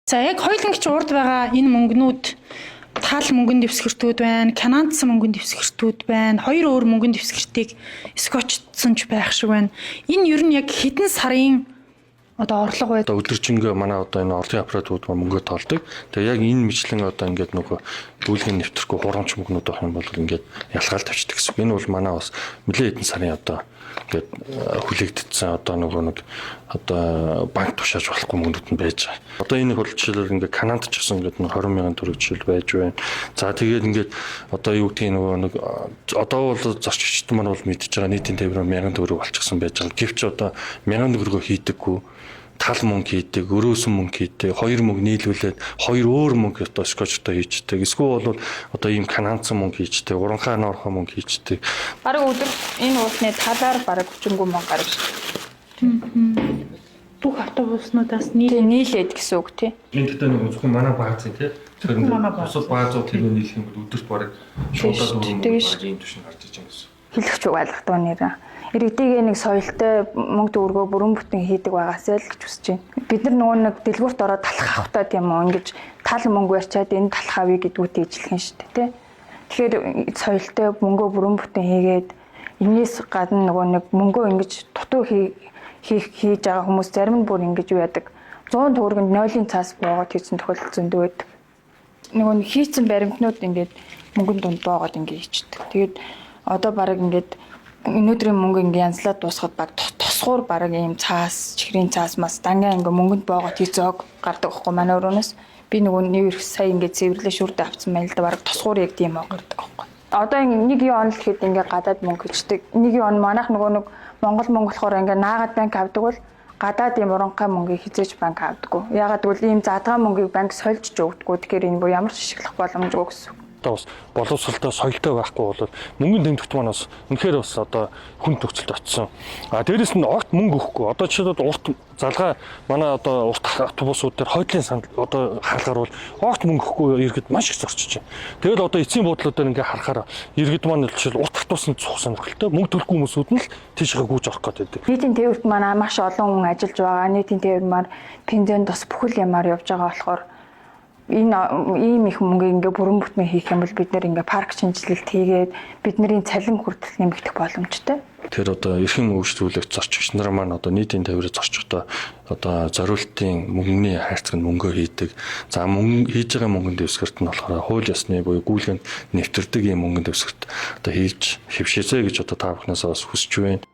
За, яг хоёулангийн ч урд байгаа энэ мөнгнүүд тал мөнгөн дэвсгэртүүд байна, канадсан мөнгөн дэвсгэртүүд байна. Хоёр өөр мөнгөн дэвсгэртийг скотчдсон ч байх шиг байна. Энэ ер нь яг хэдэн сарын одоо орлого бай? Одоо өдөржингөө манай одоо энэ орлогын аппаратууд маань мөнгө тоолдог. Тэгээ яг энэ мэтлэн одоо ингээд нөгөө гүйлгийн нэвтрэхгүй хурамч мөнгнүүд байх юм бол ингээд ялгаал тавьчихдаг гэсэн. Энэ бол манай бас нэлээд хэдэн сарын одоо ингээд хүлээгдсэн одоо нөгөө нэг одоо банк тушааж болохгүй мөнгнүүд нь байж байгаа. Одоо энэ бол жишээлбэл ингээд Канадад ч гэсэн ингээд 20 мянган төгрөг жишээл байж байна. За, тэгээд ингээд одоо юу гэдгийг нөгөө нэг одоо бол зорчигчд маань бол мэдж байгаа, нийтийн тээврээр 1000 төгрөг болчихсон байж байгаа. Гэвч одоо 1000 төгрөгөө хийдэггүй, тал мөнгө хийдэг, өрөөсөн мөнгө хийдэг, хоёр мөнгө нийлүүлээд хоёр өөр мөнгө одоо скотчтой хийждэг. Эсвэл бол одоо ийм канадсан мөнгө хийждэг, уранхай норхоо мөнгө хийждэг. Бараг өдөр энэ уулны талаар бараг хүчингү мөнгө гарна шүү. Бүх автобуснуудаас нийт Тий, нийлээд гэсэн үг, тий. Энэ дэхтэй нэг зөвхөн манай баазын, тий. Тэгэхээр манай бааз. бусад баазууд тэрөө нийлэх юм бол өдөрт бараг шуудаад шүү өөр дээ, мөнгө тийм бараг ийм түвшинд гарч иж байгаа гэсэн. Хэлэх ч үг алгадуу нэр. Иргэдийгээ нэг соёлтой мөнгө төгрөгөө бүрэн бүтэн хийдэг байгаасай л гэж хүсэж байна. Бид нар нөгөө нэг дэлгүүрт ороод талах авахтаа, тийм үү, ингэж тал мөнгө барьчаад энэ талах авъя гэдгүүтэй ижилхэн шүү дээ, тий. Тэгэхээр соёлтой мөнгөө бүрэн бүтэн хийгээд, энэс гадна нөгөө нэг мөнгөө ингэж дутуу хийх хийж байгаа хүмүүс зарим нь бүр ингэж юу яадаг. 100 төгрөгөнд нойлын цаас боогод хийсэн тохиолдол зөндөө байдаг. Нөгөө нэг хийцэн баримтнууд ингээд мөнгөн дунд боогод ингээд хийчдэг. Тэгээд одоо бараг ингээд өнөөдрийн мөнгө ингээд янзлаад дуусахад баг тосгуур бараг ийм цаас, чихрийн цаас мас дангаа ингээд мөнгөнд боогод хийцөөг гардаг байхгүй манай өрөөнөөс. Би нөгөө нэг их сая ингээд цэвэрлээ шүрдэ авсан байл да, бараг тосгуур яг тийм аа гардаг байхгүй. Одоо ингээд нэг юан л гэхэд ингээд гадаад мөнгө хийчдэг. Нэг юан манайх нөгөө нэг Монгол мөнгө болохоор ингээд наагаад банк авдаг бол гадаад ийм уранхай мөнгийг хизээж банк авдаггүй. Ягаад гэвэл ийм задгаа мөнгийг банк сольж ч өгдөггүй. Тэгэхээр энэ бүр ямар ч ашиглах боломжгүй гэсэн үг. Одоо бас боловсролтой, соёлтой байхгүй бол мөнгөний тэмдэгт маань бас үнэхээр бас одоо хүн төгсөлд очсон. А дээрэс нь огт мөнгө өгөхгүй. Одоо жишээлбэл урт залгаа манай одоо урт автобусууд дээр хойдлын санд одоо хаалгаар бол огт мөнгө өгөхгүй иргэд маш их зорчиж байна. Тэгэл одоо эцсийн буудлуудаар ингээ харахаар иргэд маань жишээл урт автобусанд суух сонирхолтой, мөнгө төлөхгүй хүмүүсүүд нь л тийшээ гүйж орох гэдэг. Нийтийн тээврт манай маш олон хүн ажиллаж байгаа. Нийтийн тээвэр маань пензион тос бүхэл юмар явж байгаа болохоор энэ ийм их мөнгө ингээ бүрэн бүтэн хийх юм бол бид нэр ингээ парк шинжилэлт хийгээд бидний цалин хүртэл нэмэгдэх боломжтой. Тэр одоо эрхэм үйлчлүүлэгч зорчигч нар маань одоо нийтийн тээврээр зорчихдоо одоо зориултын мөнгөний хайрцаг нь мөнгөө хийдэг. За, мөнгө хийж байгаа мөнгөн дэвсгэрт нь болохоор хууль ёсны буюу гүйлгэнд нэвтэрдэг ийм мөнгөн дэвсгэрт одоо хийж хэвшээсэй гэж одоо та бүхнээс бас хүсэж байна.